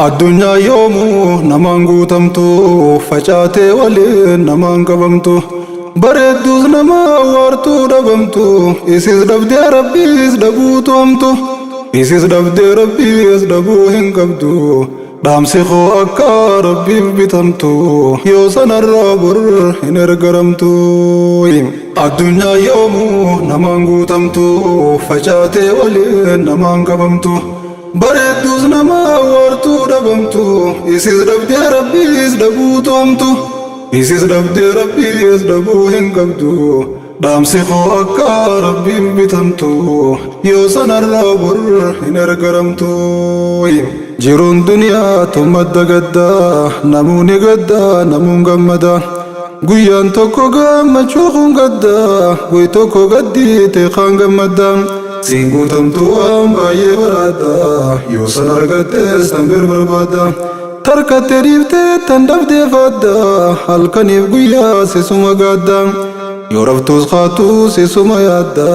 Addunyaa yoomuu namaan guutamtu, facaatee waliin namaan qabamtu. Bareedduus nama waartuu dhabamtu, isis dhabdee Rabbiis dhabuutu hamtu. Isis dhabdee Rabbiis dhabuu hin qabdu. Dhaamsi koo akka Rabbiif bitamtu, yoo sanarraa bor hin ergaramtu. Addunyaa yoomuu namaan guutamtu, facaatee waliin namaan qabamtu. Bareedduus nama waartuu dhabamtu, isis dhabdee Rabbiis dhabuutu hamtu. Isis dhabdee Rabbiis dhabuu hin qabdu. Dhaamsi koo akka Rabbiif bitamtu, yoo sanarraa bor hin ergaramtu. Jiruun duniyaa tun madda gaddaa, namuuni gaddaa, namuun gammada. Guyyaan tokko gammachuu kun gaddaa, guy tokko gaddiite kaan gammadda. Siin guutamtu waan baay'ee baraadda, yoo san argattes tan bir barbaadda. Tarkattee dhiiftee tan dhabdee faadda, halkaniif guyyaa sisuma gaadda. Yoo raftuus kaatuu sisuma yaadda,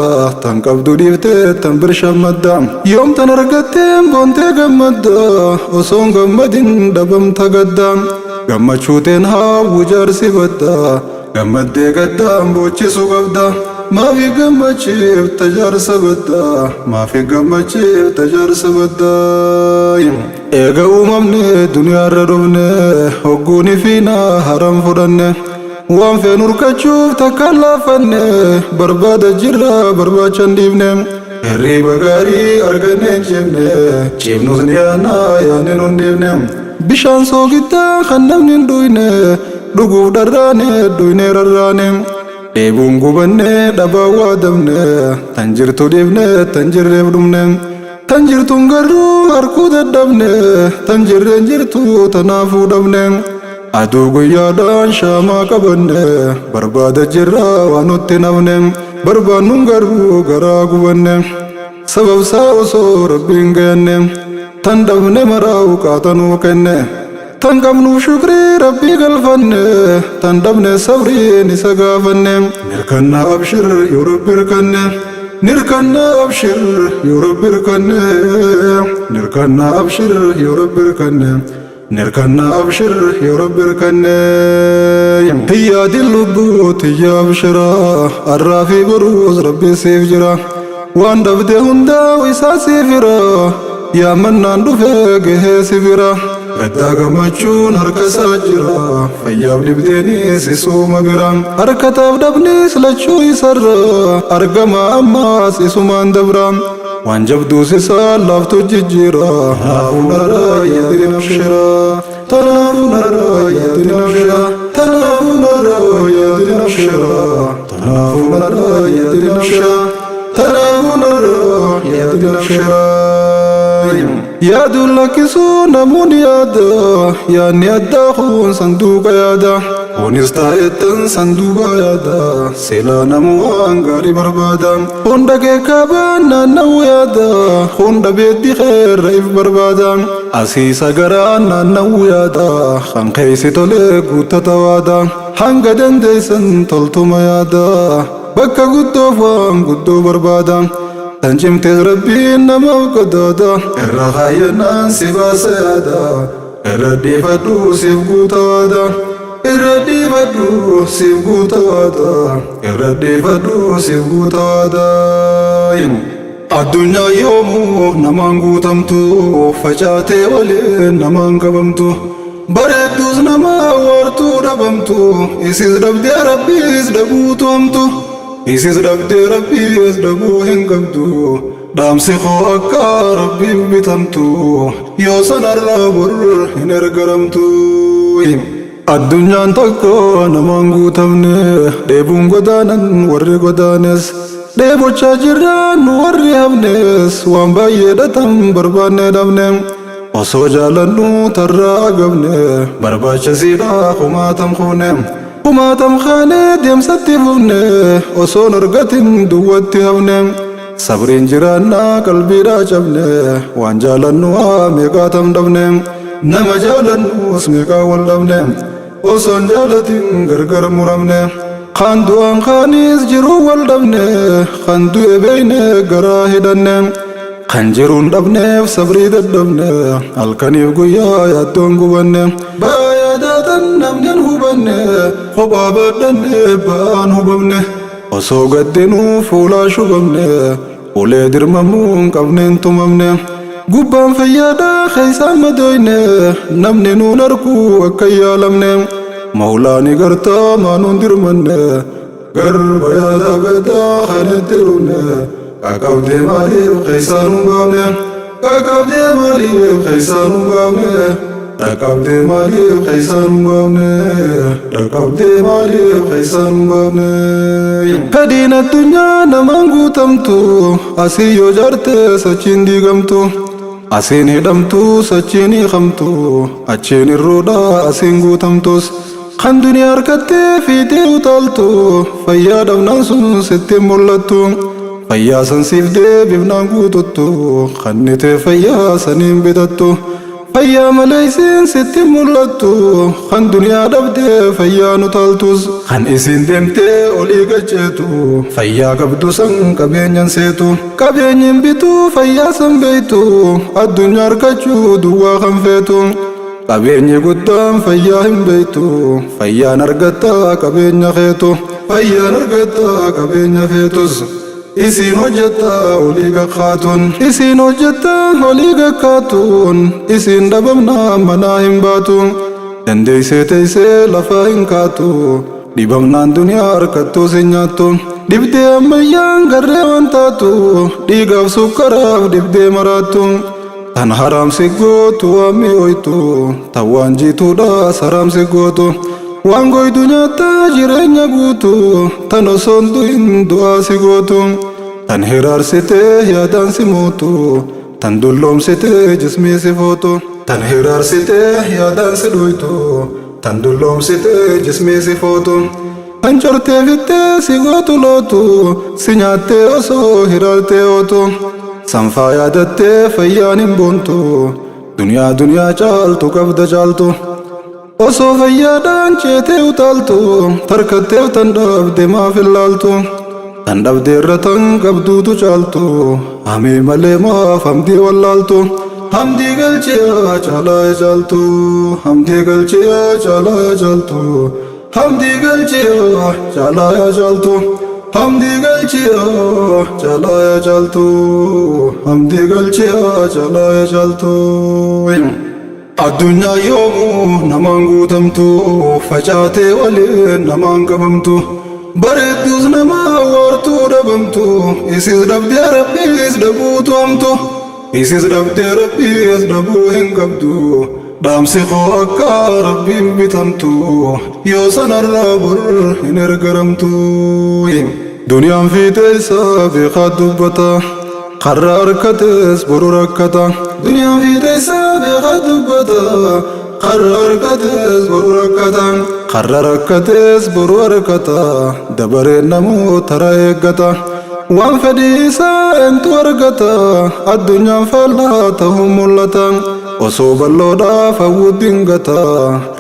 tan qabdu dhiiftee tan bir shammadda. Yoom tan argatteen boontee gammadda, osoon gammadin dhabamta gadda. Gammachuuteen haawwu jaarsi badda, gammaddee gaddaan boochisu qabda. Maafi gammachiifta jaarsa badda, maafi gammachiifta jaarsa badda. Eega uumamne duniyaarra dhufne, hogguuni fiina haram fudhanne. Waan feenu hirkachuuf takkaan laafanne, barbaada jirra barbaacha hin dhiifne. Hirriiba gaarii arganne hin ciifne, ciifnus ni yaanna yaanne nun dhiifne. Bishaan soogiddaa kan namni hin dhuyne, dhuguuf dharraane dhuynee rarraane. Dheebuun gubanne dhabaan waadamne, tan jirtu dhiifne tan jirreef dhumne. Tan jirtuun garuu harkuu dadhabne, tan jirreen jirtu tanaafuu dhabne. Aduu guyyaadhaan shaamaa qabanne, barbaada jirra waan nutti hin hafne. Barbaannuun garuu garaa gubanne, sababsaa osoo Rabbiin gayanne. Tan dhabne maraa qaxanuu kenne, tan qabnuuf shukrii Rabbii galfanne, tan dhabne sabriin isa gaafanne. Nirkanna abshir yoo Rabbi hirkanne, nirkanna abshir yoo Rabbi hirkanne, nirkanna abshir yoo Rabbi hirkanne, nirkanna abshir yoo Rabbi hirkanne. Hiyyaadin lubbuu tiyya abshira, arraa fi boruus Rabbi siif jira. Waan dhabde hundaa isaa siif hira, yaammannaan dhufee gahee si bira. Gaddaa gammachuun harka isaa jira, fayyaaf dhibdeenis isuma bira. Harkataaf dhabnis lachuu isarra, argama ammaas isumaan dabra. Waan jabduus isaa laaftu jijjiira, tanaafuu narraa yaadin abshira. Tanaafuu narraa yaadin abshira. Tanaafuu narraa yaadin abshira. Tanaafuu narraa yaadin abshira. Tanaafuu narraa yaadin abshira. Yaaduun lakkisuu namoonni yaada, yaadni addaa kun sanduuqa yaada. Kunis taa'ettan sanduuqa yaada, silaa namuu waan gaarii barbaada. Hunda keekaabaan naanna'uu yaada, hunda beeddi keerra if barbaada. Asiisa garaan naanna'uu yaada, kan keessi tolee guuttata waada. Hanga dandeessan toltuma yaada, bakka guddoof waan guddoo barbaada. Tan cimtees Rabbiin namaaf qadaada, irra kaayyannaan si baasa yaada. Irra dhiifadhu siif guuta waada, irra dhiifadhu siif guuta waada, irra dhiifadhu siif guuta waada. Addunyaa yoomuu namaan guutamtu, facaatee waliin namaan qabamtu. Bareedduus nama waartuu dhabamtu, isis dhabdee Rabbiis dhabuutu hamtu. Isis dhabdee Rabbiis dhabuu hin qabdu. Dhaamsi koo akka Rabbiif bitamtu, yoo sanarraa bor hin ergaramtu. Addunyaan tokko namaan guutamne, dheebuun godaanan warri godaanes. Dheebochaa jirra nu warri hafnes, waan baay'ee dhatan barbaanne dhabne. Osoo jaalannu tarraa agabne, barbaachisiidha kumaatam kuune. Kumaatam kaanee deemsatti fufne, osoon argatin duwwatti hafne. Sabriin jiraannaa qalbiidhaa cabne, waan jaalannu haa meeqaatam dhabne. Nama jaalannus meeqaa wal dhabne, osoon jaalatin gargar muramne. Kan du'aan kaanis jiruu wal dhabne, kan du'e beeyne garaa hidhanne. Kan jiruun dhabneef sabrii dadhabne, halkaniif guyyaa yaaddoon gubanne. Ba'aa yaadaatan namni hin hubanne, kophaa baadhanne ba'aan hubamne. Osoo gaddinuu fuulaa shubamne, ulee dirmamuu hin qabneen tumamne. Gubbaan fayyaadhaa keessaan madooyne, namni nuun arkuu akka hin yaalamne. Mawlaani gartaa maanuun dirmanne, garba yaada gaddaa kan itti dhumne. Qaqqabdee maaliif keessaan hin baafne? Qaqqabdee maaliif keessaan hin baafne? Dhaqqabdee maaliif keessaan hin baafne? Dhaqqabdee maaliif keessaan hin baafne? Fedhiin addunyaa namaan guutamtu, asii yoo jaarte sachiin diigamtu. Asiin hidhamtu sachiin hiikamtu, achiin irruudha asiin guutamtus. Kan duniyaa harkattee fiixee utaaltu, fayyaa dhabnaan sun sitti hin mul'attu. Fayyaa san siif deebifnaan guututtu, kannitee fayyaa saniin bitattu. Fayyaa malee isiin sitti hin mul'attu, kan duniyaa dhabdee fayyaan utaaltus. Kan isiin deemtee olii gacheetu, fayyaa qabdu san qabeenyan seetu. Qabeenyi hin bitu fayyaa san beektu, addunyaa harkachuu duwwaa kan feetu. Qabeenyi guddaan fayyaa hin beektu, fayyaan argatta qabeenya keetu. Fayyaan argatta qabeenya feetus. Isiin hojjetta olii gakkaatuun. Isiin hojjetta olii gakkaatuun. Isiin dhabamnaa manaa hin baatu. Dandeessee teessee lafaa hin kaatu. Dhibamnaan duniyaa harkattuus hin nyaattu. Dhibdee ammayyaan garree waan taatu. Dhiigaaf sukkaraaf dhibdee maraattu. Tan haramsi gootu waan mi'ooytu, tan waan jiituudhaas haramsi gootu. Waan goydu nyaattaa jireenya guutu, tan osoo hin du'in du'aa si gootu. Tan hiraarsitee yaadaan si mootu, tan dulloomsitee jismii si footu. Tan hiraarsitee yaadaan si dhuytu, tan dulloomsitee jismii si footu. Tan cortee fittee si gootu lootu, si nyaattee osoo hiraartee ootu. Sanfaa yaadattee fayyaan hin boontu, duniyaa duniyaa caaltu qabda caaltu. Osoo fayyaadhaan ceetee utaaltu, tarkatteef tan dhabde maaf hin laaltu. Tan dhabde irra tan qabduutu caaltu, hamii malee maaf hamdii wallaaltu. Hamdii galchiyaa caalaa caaltu, hamdii galchiyaa caalaa caaltu. Hamdii galchiyaa caalaa caaltu. Hamdii galchiyaa caalaa caaltu. Hamdii galchiyaa caalaa caaltu. Addunyaa yoomuu namaan guutamtu, facaatee waliin namaan qabamtu. Bareedduus nama waartuu dhabamtu, isis dhabdee rabbiis dhabuutu hamtu. Isis dhabdee rabbiis dhabuu hin qabdu. Dhaamsi koo akka rabbiif bitamtu, yoo sanarraa bor hin ergaramtu. Duniyaan fiixee isaa beekaa dubbata, karra harkates boru rakkata. Duniyaan fiixee isaa beekaa dubbata, karra harkates boru rakkata. Karra rakkates boru harkata, dabareen namuu tara eeggata. Waan fedhii isaa eentu argata, addunyaan faallaa ta'uu mul'ata. Osoo bal'oodhaaf hawwu dingata,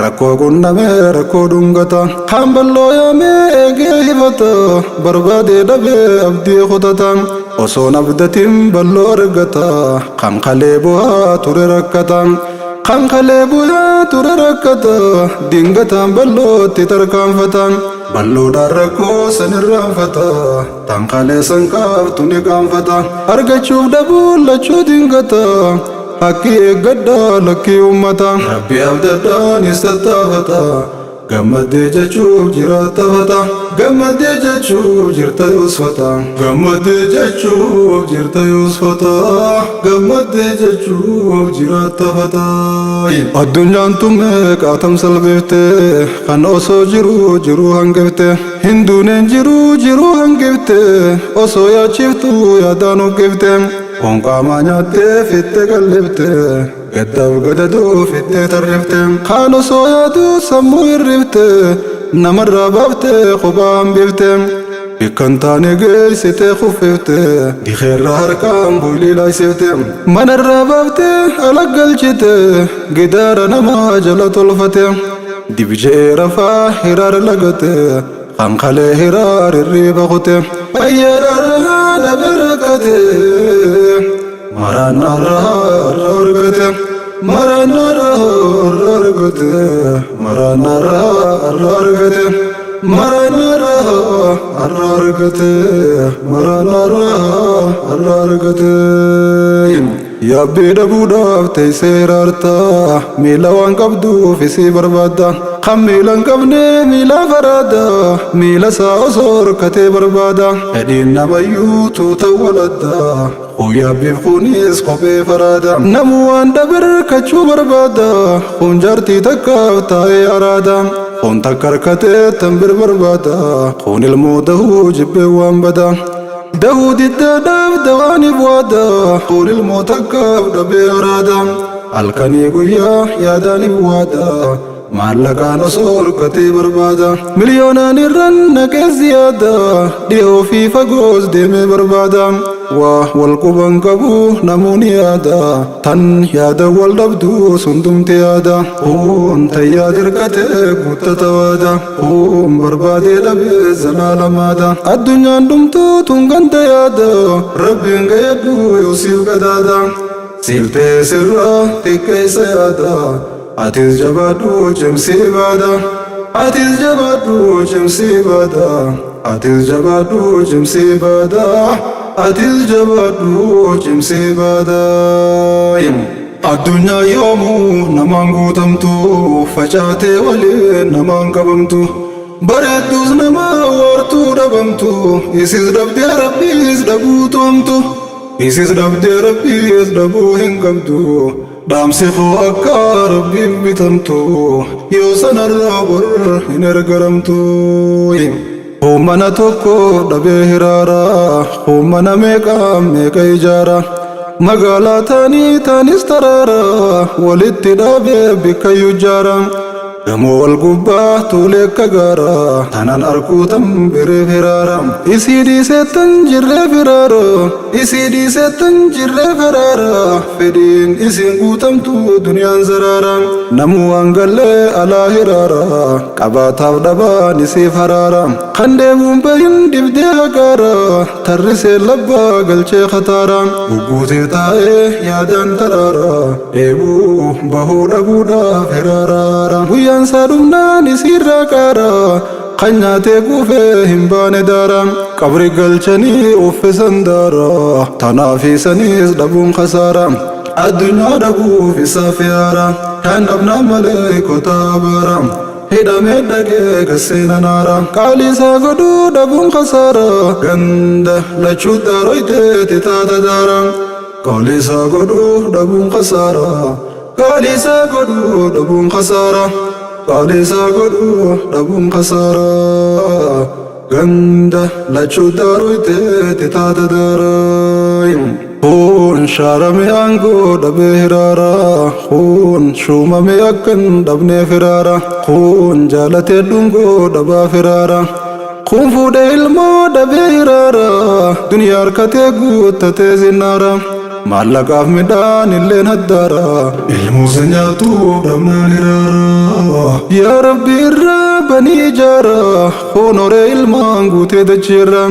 rakkoo qunnamee rakkoo dhungata. Kaan bal'oo yaamee eegee hifata, barbaadee dhabee abdii kutata. Osoon abdatiin bal'oo argata, kan kalee bu'aa ture rakkata. Kan kalee bu'aa ture rakkata, dingataan bal'ootti tarkaanfata. Bal'oodhaan rakkoo san irraanfata, tan kalee san qaaftu ni qaanfata. Argachuuf dhabuun lachuu dingata, haqqii eeggadhaa lakkii uummata. Rabbi abdadhaanis tattaafata, gammaddee jechuuf jiraattafata. Gammaddee jechuuf jirta yoosfata. Gammaddee jechuuf jirta yoosfata. Gammaddee jechuuf jiraattafata. Addunyaan tun meeqaatam salphifte, kan osoo jiruu jiruu hangifte. Hin duuneen jiruu jiruu hangifte, osoo yaachiftuu yaadaan huqqifte. Foon qaamaa nyaattee fittee qallifte, gaddaaf gadadoo fittee tarrifte. Kaan osoo yaaduu sammuu hirrifte, namarraa baaftee kophaa hambifte. Bikka hin taane geessitee kuffifte, dikeerra harkaan boylii laaysifte. Manarraa baaftee ala galchite, gidaara namaa jala tolfate. Dibje'ee rafaa hiraar lagate, kan kalee hiraar hirriiba kute. Fayyaadhaan dhabe rakkate, Maraannaarraa har'a argate. Maraannaarraa har'a argate. Maraannaarraa har'a argate. Maraannaarraa har'a argate. Maraannaarraa har'a argate. Yaabbii dhabuudhaaf teessee hiraarta. Miila waan qabduuf isii barbaadda. Kan miila hin qabne miilaaf araada. Miila isaa osoo horkatee barbaada. Fedhiin namayyuu tuuta waladda. Kun yaabbiif kunis kophee faraada. Namuu waan dhabe hirkachuu barbaada. Kun jaartii takkaaf taa'ee araada. Kun takka harkatee tan bir barbaada. Kun ilmoo dahuu jibbee waan bada. Dahuu diddaadhaaf dawaaniif waada. Kun ilmoo takkaaf dhabee araada. Halkanii guyyaa yaadaaniif waada. Maallaqaan osoo horkatee barbaada. Miliyoonaan irran naqee ziyaada. Dhihoo fi fagoos deemee barbaada. Waa wal quban qabu namuu ni yaada. Tan yaada wal dhabdu sundumti yaada. Kun tayyaa dirqate guuttata waada. Kun barbaadee dhabee zalaalamaada. Addunyaan dhumtuu tun ganda yaada. Rabbiin gayyadhu yoo siif gadaada. Siif ta'e sirraa xiqqeessa yaada. Atis jabaadhu cimsii baada. Atis jabaadhu cimsii baada. Atis jabaadhu cimsii baada. Atis jabaadhu cimsii baada. Addunyaa yoomuu namaan guutamtu facaatee waliin namaan qabamtu. Bareedduus nama waartuu dhabamtu isis dhabdee rabbiis dhabuutu hamtu. Isis dhabdee rabbiis dhabuu hin qabdu. Dhaamsi koo akka rabbiif bitamtu yoo sanarraa bor hin ergaramtu. Mana tokko dhabee hiraara, mana meeqa meeqa ijaara. Magaalaa taanii taanis taraara, walitti dhaabee bikka ijaara. Gamoo wal gubbaa tuulee akka gaara, tanan arkuu tan biree firaara. Isii dhiisee tan jirree firaara, isii dhiisee tan jirree firaara. Fedhiin isiin guutamtu duniyaan zaraara. Namuu waan gallee alaa hiraara, qabaataaf dhabaan isiif haraara. Kan deemuun bahin dibdee haqaara, tarrisee labbaa galchee khataara. Gugguutee taa'ee yaadaan taraara, dheebuu bahuu dhabuudhaaf hiraaraara. Guyyaan isaa dhumnaan isiirraa qaara, kan nyaatee kuufee hin baane daara. Qabri galchanii uffisan daara, tanaaf isaniis dhabuun khasaara. Addunyaa dhabuuf isaaf yaara, kan dhabnaa malee kotaa baara. Hidhamee dhaqee gaseena naara, qaalii isaa godhuu dhabuun khasaara. Ganda lachuu daaroyteeti taata daara. Qaalii isaa godhuu dhabuun khasaara. Qaalii isaa godhuu dhabuun khasaara. Qaalii isaa godhuu dhabuun khasaara. Ganda lachuu daaroyteeti taata daara. Kun shaarame aangoo dhabee hiraara. Kun shuumame akkan dhabnee firaara. Kun jaalatee dhungoo dhabaa firaara. Kun fuudhee ilmoo dhabee hiraara. Duniyaa harkatee guuttatee zinnaara. Maallaqaaf midhaan illeen haddaara. Ilmuusa nyaatuuf dhabnaan hiraara. Yaa Rabbi irraa banii ijaara. Kun horee ilmaan guutee dachiirra.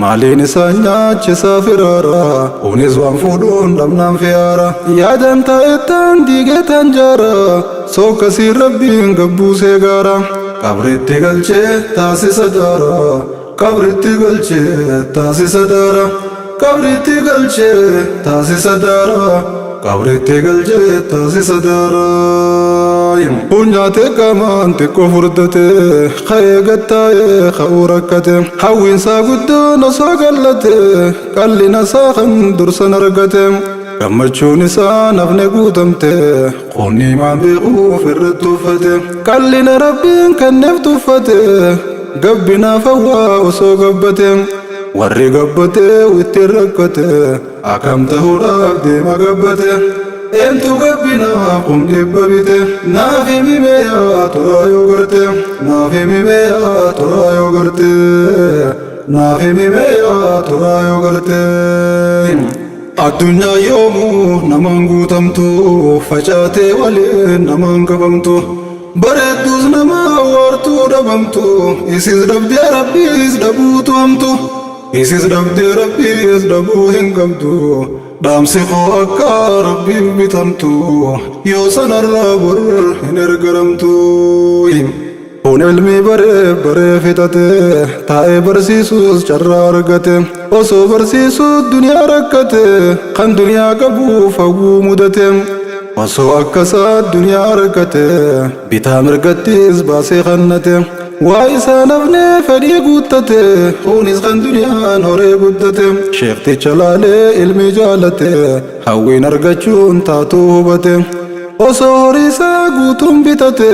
Maaliin isaan nyaachisaa firaara. Kunis waan fuudhuun dhabnaan fiyaara. Yaadaan taa'ettaan diigee taan jaara. Sokkasiin rabbiin gabbuusee gaara. Qabritti galchee taasisa daara. Qabritti galchee taasisa daara. Qabritti galchee taasisa daara. Qabritti galchee taasisa daara. Kun nyaatee qaamaan xiqqoo furdate, ka'ee gattaa'ee ka'uu rakkate. Hawwiinsaa guddoon osoo gallate, qallina isaa kan dursan argate. Gammachuun isaa nafne guutamte, qonni maan beekuuf irratti uffate. Qallina rabbiin kenneef tuffate, gabbinaaf hawwaa osoo gabbate. Warri gabbate ittiin rakkate, akkam ta'uudhaaf deema gabbate. Eentu gabbinaaf kun dhibba bite, naaf himi meeyaa turaa yoo garte. Naaf himi meeyaa turaa yoo garte. Naaf himi meeyaa turaa yoo garte. Addunyaa yoomuu namaan guutamtu facaatee waliin namaan qabamtu. Bareedduus nama waartuu dhabamtu isis dhabdee rabbiis dhabuutu hamtu. Isis dhabdee Rabbiis dhabuu hin qabdu. Dhaamsi koo akka Rabbiif bitamtu, yoo sanarraa bor hin ergaramtu. Kun ilmii baree baree fixate, taa'ee barsiisuus carraa argate. Osoo barsiisuu duniyaa rakkate, kan duniyaa qabuuf hawwuu mudate. Osoo akkasaa duniyaa argate, bitaa mirgattis baasee kannate. Waa isaa nafnee fedhii guuttate, kunis kan duniyaan horee guddate. Sheekticha laalee ilmi jaalate, hawwiin argachuun taatuu hubate. Osoo horii isaa guutuun bitate,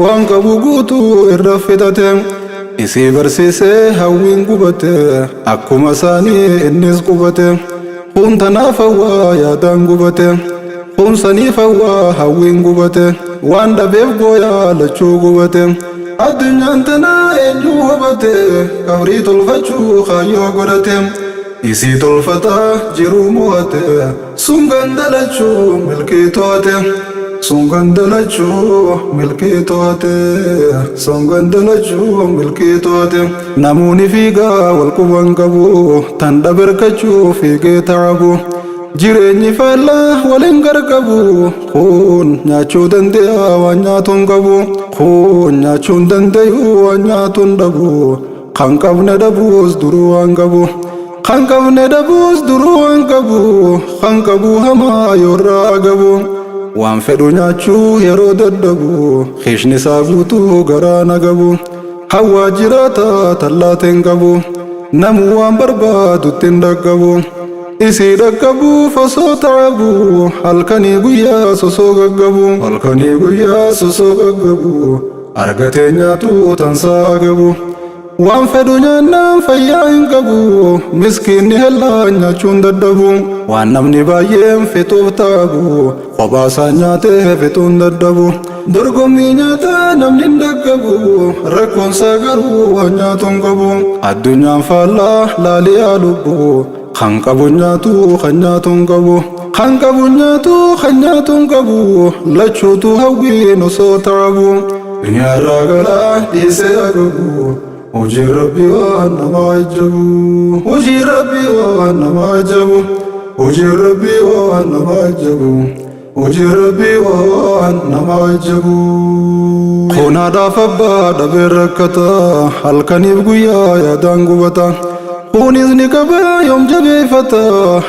waan qabu guutuu irra fixate. Isii barsiisee hawwiin gubate, akkuma isaanii innis qubate. Kun tanaaf hawwaa yaadaan gubate, kun saniif hawwaa hawwiin gubate. Waan dhabeef gooyaa lachuu gubate. Addunyaan tanaa eenyu hubate, qabrii tolfachuu kaayyoo godhate. Isii tolfataa jiruu mo'ate, sun gandalachuu milkii to'ate. Sun gandalachuu milkii to'ate. Sun gandalachuu milkii to'ate. Namoonni fiigaa wal quban qabu, tan dhaberkachuu fiigee ta'abu. Jireenyi faallaa waliin gargabu, kun nyaachuu danda'a waan nyaatu hin qabu. Kun nyaachuu hin danda'u waan nyaatu hin dhabu. Kan qabne dhabuus duruu waan qabu. Kan qabne dhabuus duruu waan qabu. Kan qabu hamaa yoorraa gabu. Waan fedhu nyaachuu yeroo dadhabu, kiishni isaa guutuu garaa na gabu. Hawwaa jiraata tallaateen qabu, namuu waan barbaadutti hin dhaqqabu. Isii dhaqqabuuf osoo ta'abu, halkanii guyyaa sosoo gaggabu. Halkanii guyyaa sosoo gaggabu, argatee nyaatu tansaa gabu. Waan fedhu nyaannaan fayyaa hin qabu, miskiinni hellaan nyaachuun dadhabu. Waan namni baay'een fixuuf ta'abu, kophaa isaa nyaatee fixuun dadhabu. Dorgommii nyaataa namni hin dhaqqabu, rakkoonsaa garuu waan nyaatu hin qabu. Addunyaan faallaa laaliyaa lubbu, kan qabu nyaatu kan nyaatu hin qabu. Kan qabu nyaatu kan nyaatu hin qabu, lachuutu hawwiin osoo ta'abu. Duniyaarraa galaa dhiisee agabu, hojii Rabbii waan nama ajabu. Hojii Rabbii waan nama ajabu. Hojii Rabbii waan nama ajabu. Hojii Rabbii waan nama ajabu. Kun haadhaaf abbaa dhabee rakkata, halkaniif guyyaa yaadaan gubata. Kunis ni qabee yoom jabeeffata,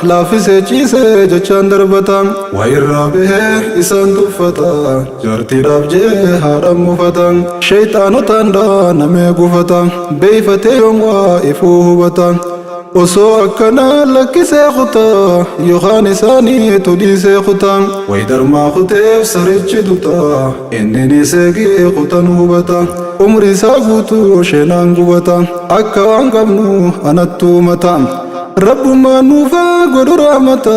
laaffisee ciisee jechaan darbata. Waa irraa bahee isaan tuffata, jaartiidhaaf jee haadhaan mufata. Sheeyxaanotaan dhaanamee gufata, beeyfatee yoom waa ifuu hubata. Osoo akkanaa lakkisee kutaa, yookaan isaaniitu dhiisee kutaa. Wayi darmaa kuteef sarichi duta, inni ni seegee kutan hubata. Umri isaa guutuu sheenaan gubata, akka waan qabnu anattuu mata. Rabbummaan nuufaa godhu rahmata,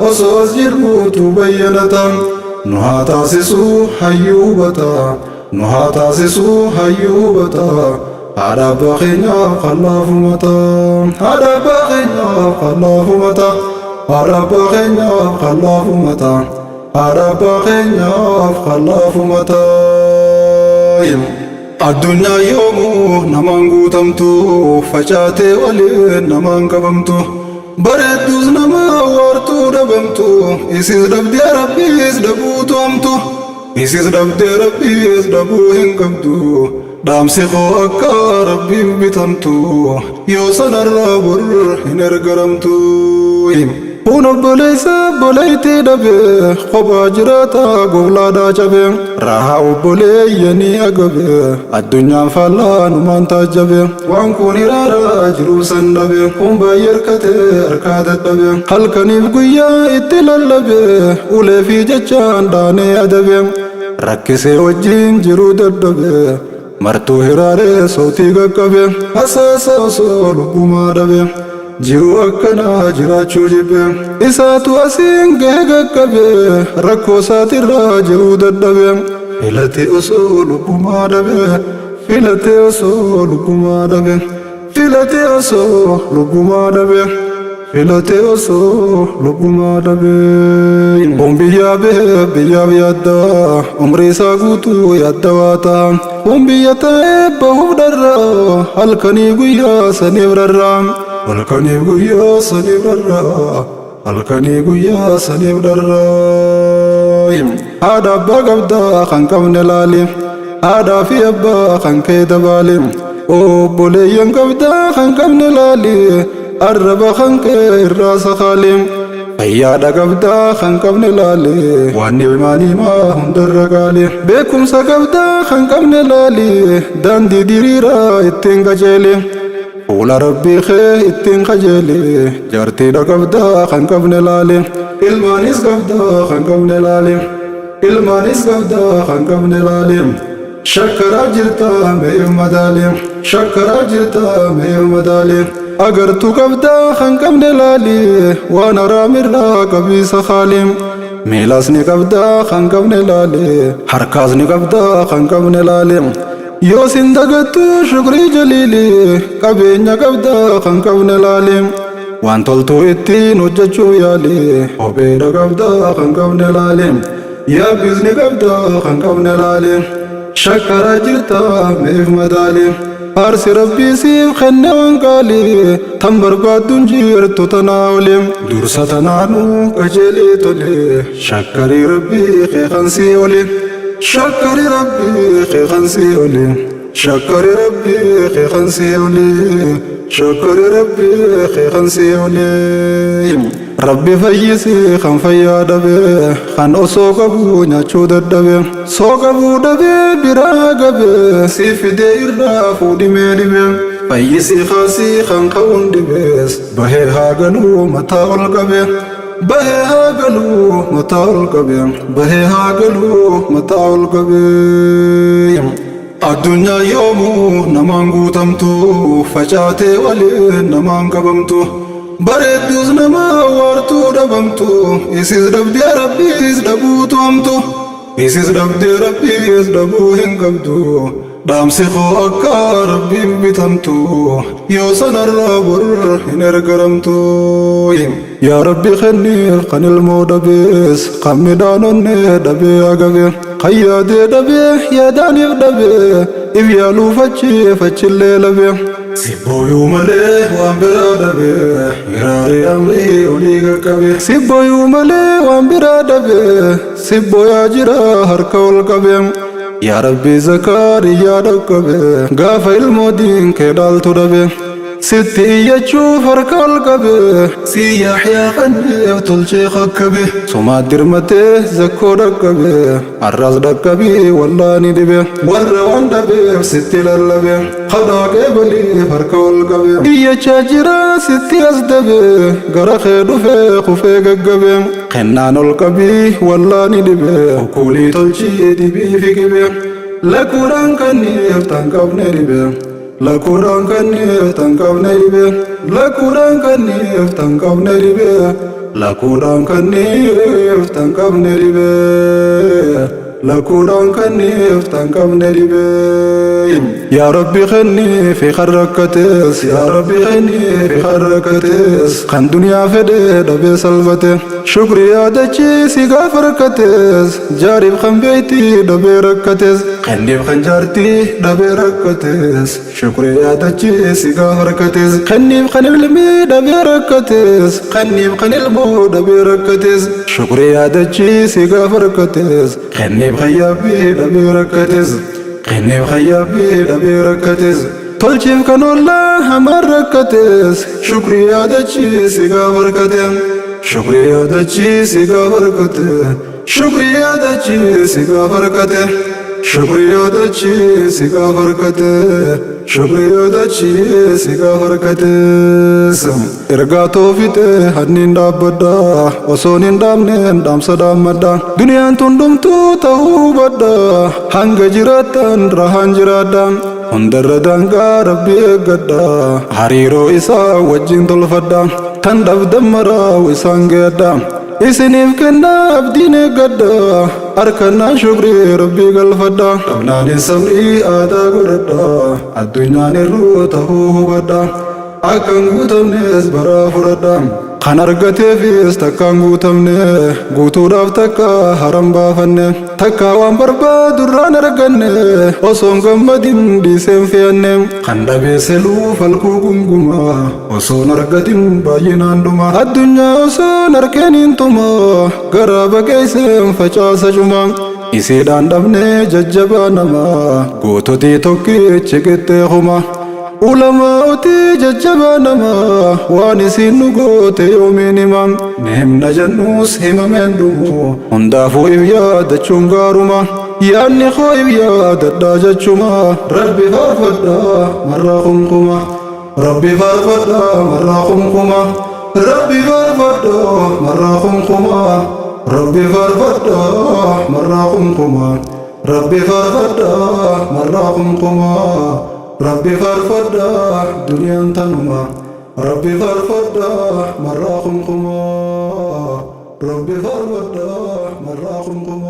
osoo as jirruutu bayyanata. Nu haa taasisuu hayyuu hubata, nu haa taasisuu hayyuu hubata. Haadha abbaa keenyaaf kallaafumata, haadha abbaa keenyaaf kallaafumata, haadha abbaa keenyaaf kallaafumata, haadha abbaa keenyaaf kallaafumata. Addunyaa yoomuu namaan guutamtu, facaatee waliin namaan qabamtu. Bareedduus nama waartuu dhabamtu, isis dhabdee Rabbiis dhabuutu hamtu. Isis dhabdee Rabbiis dhabuu hin qabdu. Dhaamsi koo akka Rabbiif bitamtu, yoo sanarraa bor hin ergaramtu. Kun obboleessa obboleettii dhabe, kophaa jiraata goblaadhaa cabe. Rahaa obboleeyyanii agabe, addunyaan faallaa numaan taajjabe. Waan kun hiraaraa jiruu san dhabe, kun baay'ee harkatee harkaa dadhabe. Halkaniif guyyaa itti lallabe, ulee fi jechaan dhaanee adabe. Rakkisee wajjin jiruu dadhabe, martuu hiraaree sootii qaqqabe. Hasaasa osoo lubbumaa dhabe, jiruu akkanaa jiraachuu jibbe. Isaatu asiin gahe qaqqabe, rakkoo isaatirraa jiruu dadhabe. Filatee osoo lubbumaa dhabe, filatee osoo lubbumaa dhabe, filatee osoo lubbumaa dhabe, filatee osoo lubbumaa dhabe. Kun biyyaa bahee biyyaaf yaadda, umrii isaa guutuu yaadda waa ta'a. Kun biyya taa'ee bahuuf dharraa, halkanii guyyaa saniif rarraa. Halkaniif guyyaa saniif dharraa, halkanii guyyaa saniif dharraa. Haadha abbaa qabdaa kan qabne laali, haadhaa fi abbaa kan kee dabaali. Obboleeyyan qabdaa kan qabne laali, arraba kan kee irraa sakaali. Fayyaadha qabdaa kan qabne laali, waan ni'imaa ni'imaa hundarra qaali. Beekumsa qabdaa kan qabne laali, daandii diriiraa ittiin qajeeli. Fuula Rabbii kee ittiin qajeeli. Jaartiidha qabdaa kan qabne laali, ilmaanis qabdaa kan qabne laali. Ilmaanis qabdaa kan qabne laali. Shakkaraa jirtaa meef madaali, shakkaraa jirtaa meef madaali. Agartuu qabdaa kan qabne laali, waan haraamirraa qabiisa kaali. Miilas ni qabdaa kan qabne laali, harkaas ni qabdaa kan qabne laali. Yoo sin dagattu shukrii jaliili, qabeenya qabdaa kan qabne laali. Waan toltuu ittiin hojjechuu yaali, kopheedha qabdaa kan qabne laali. Yaabbis ni qabdaa kan qabne laali. Shakkaraa jirtaa meef madaali. Faarsi Rabbii siif kenne waan qaali, tan barbaadduun jirtu tanaa oli. Dursa tanaanuu qajeelii tole, shakkarii Rabbii kee kan sii oli. Shakkari Rabbii kee kan sii oli. Shakkari Rabbii kee kan sii oli. Shakkari Rabbii kee kan sii oli. Rabbi fayyisi kan fayyaa dhabe, kan osoo qabu nyaachuu dadhabe, soo qabuu dhabe biraa gabe, si fidee irraa fuudhimee dhibe. Fayyisi kaasii kan ka'uun dhibees, bahee haa galuu mataa ol qabe. Bahee haa galuu mataa ol qabe. Bahee haa galuu mataa ol qabe. Addunyaa yoomuu namaan guutamtu, facaatee waliin namaan qabamtu. Bareedduus nama waartuu dhabamtu, isis dhabdee Rabbiis dhabuutu hamtu. Isis dhabdee Rabbiis dhabuu hin qabdu. Dhaamsi koo akka Rabbiif bitamtu, yoo sanarraa bor hin ergaramtu. Yaa Rabbi kenniif kan ilmoo dhabees, kan midhaan onnee dhabee agabe, kan yaadee dhabee yaadaaniif dhabee, if yaaluuf achiif achillee labe. Sibbooyuu malee waan biraa dhabee, hiraaree amrii olii qaqqabe. Sibbooyuu malee waan biraa dhabee, sibbooyaa jira harka ol qabe. Yaa Rabbi Zakariyaa dhaqqabe, gaafa ilmoo diin kee dhaaltu dhabe. Sitti iyyachuuf harka ol qabe, si Yaxyaa kanneef tolchee kakkabe. Sumaat dirmatee zakkoo dhaqqabe, har'as dhaqqabii wallaani dhibe. Warra waan dhabeef sitti lallabe, kadhaa qeebaliif harka ol qabe. Iyyachaa jira sitti as dabe, gara kee dhufee kufee gaggabe. Kennaan ol qabii wallaani dhibe, okkolii tolchii dibii fi qibe. Lakkuudhaan kanniif tan qabne dhibe. Lakkuudhaan kanniif tan qabne dhibe. Lakkuudhaan kanniif tan qabne dhibe. Lakkuudhaan kanniif tan qabne dhibe. Lakkuudhaan kanniif tan qabne dhibe. Yaa Rabbi kenniif kan rakkates, yaa Rabbi kenniif kan rakkates, kan duniyaa fedhe dhabee salphate. Shukri yaadachiisi gaafa rakkates, jaariif kan beektii dhabee rakkates, kenniif kan jaartii dhabee rakkates, shukri yaadachiisi gaafa rakkates, kenniif kan ilmii dhabee rakkates, kenniif kan ilmoo dhabee rakkates, shukri yaadachiisi gaafa rakkates, kenniif kan yaabbii dhabee rakkates, kenniif kan yaabbii dhabee rakkates. Tolchiif kan ollaa hamaan rakkates, shukri yaadachiisi gaafa rakkate. Shukri yaadachiisi gaafa rakkate. Shukri yaadachiisi gaafa rakkate. Shukri yaadachiisi gaafa rakkate. Shukri yaadachiisi gaafa rakkates. Ergaa toofite hanniin dhaabbadha, osoon hin dhaabneen dhaamsa dhaammadha. Duniyaan tun dhumtuu ta'uu hubadha, hanga jiraattan rahaan jiraadha. Hundarra daangaa Rabbii eeggadha, hariiroo isaa wajjin tolfadha. Tan dhabdan maraa isaan geedha. Isiniif kennaa abdiin eeggadha, harkannaan shukrii Rabbii galfadha. Dhabnaanis sabrii aadaa godhadha, addunyaan irruu ta'uu hubadha. Akka hin guutamnes baraa fudhadha. Kan argateefis takka hin guutamne, guutuudhaaf takka haran baafanne. Takka waan barbaadu irraan arganne, osoo hin gammadin dhiiseen fe'anne. Kan dhabee seluu falkuu gunguma, osoo hin argatin baay'inaan dhuma. Addunyaa osoo hin arkeen hin tuma, garaa baqeesseen facaasa cuma. Isiidhaan dhabnee jajjabaa namaa, goototii tokkichi qixxee kuma. Ulamaa'otii jajjabaa namaa, waan isiin nu goote yoomiin hima. Ni himna jennus himameen dhumu, hundaafuu if yaadachuun gaaruma. Yaadni koo if yaadadhaa jechuma, Rabbi faarfadhaa marraa kumkuma. Rabbi faarfadhaa marraa kumkuma. Rabbi faarfadhaa marraa kumkuma. Rabbi faarfadhaa marraa kumkuma. Rabbi faarfadhaa marraa kumkuma. Rabbi faarfadhaa duniyaan tanuma. Rabbi faarfadhaa marraa kumkuma. Rabbi faarfadhaa marraa kumkuma.